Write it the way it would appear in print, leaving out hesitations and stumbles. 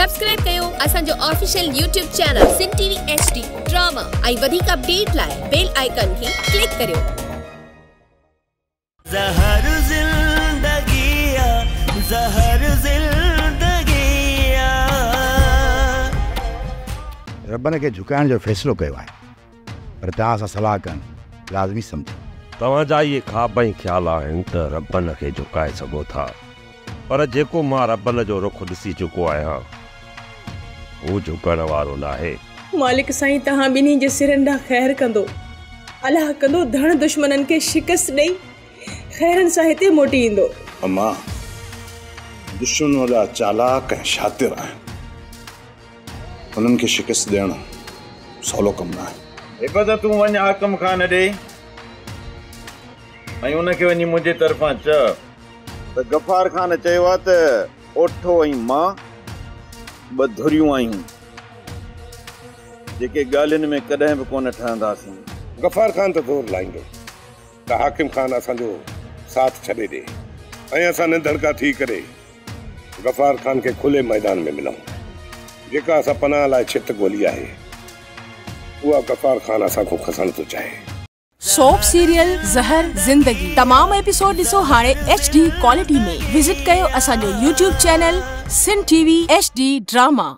Subscribe ڪيو اسان جو official YouTube channel Sindh T V H D drama ۽ وڌيڪ اپڊيٽ لاء بيل آئيڪن کي ڪلڪ ڪريو. زهر زندگي آ زهر زندگي آ. ربن کي جهڪائڻ جو فيصلو ڪيو آهي پر توهان سان صلاح ڪرڻ لازمي سمجهيم. توهان جا اهي خواب ۽ خيال آهن ته ربن کي جهڪائي سگهو ٿا. پر جيڪو مان ربن جو رخ ڏسي چڪو آهيان، هو جهڪڻ وارو ناهي. مالڪ سائين توهان ٻنهي جي سرن ڏانهن خير ڪندو. الله ڪندو ڌڻ دشمنن کي شڪست ڏئي خيرن سان هتي موٽي ايندو. اما، دشمن وڏا چالاڪ ۽ شاطر آهن. انهن کي شڪست ڏيڻ سولو ڪم ناهي. هبت تون وڃ حاڪم خان ڏي ۽ ان کي وڃي منهنجي طرفان چئه. ته غفار خان چيو آهي ته اوٺو ۽ مان ٻه ڌريون آهيون، جيڪي ڳالهين ۾ ڪڏهن به ڪونه ٺهنداسين. غفار خان ته زور لائيندو ته حاڪم خان اسان جو ساٿ ڇڏي ڏي ۽ اسان نڌڻڪا ٿي ڪري غفار خان کي کلي ميدان ۾ ملون. جيڪا اسان پناهه لاء ڇت ڳولي آهي، اها غفار خان اسان کان کسڻ ٿو چاهي. سوپ سيريل زهر زندگي تمام ايپيسوڊ ڏسو هاڻي ايڇ ڊي ڪوالٽي ۾ وزٽ ڪيو اسان جو YouTube channel Sindh T V H D drama.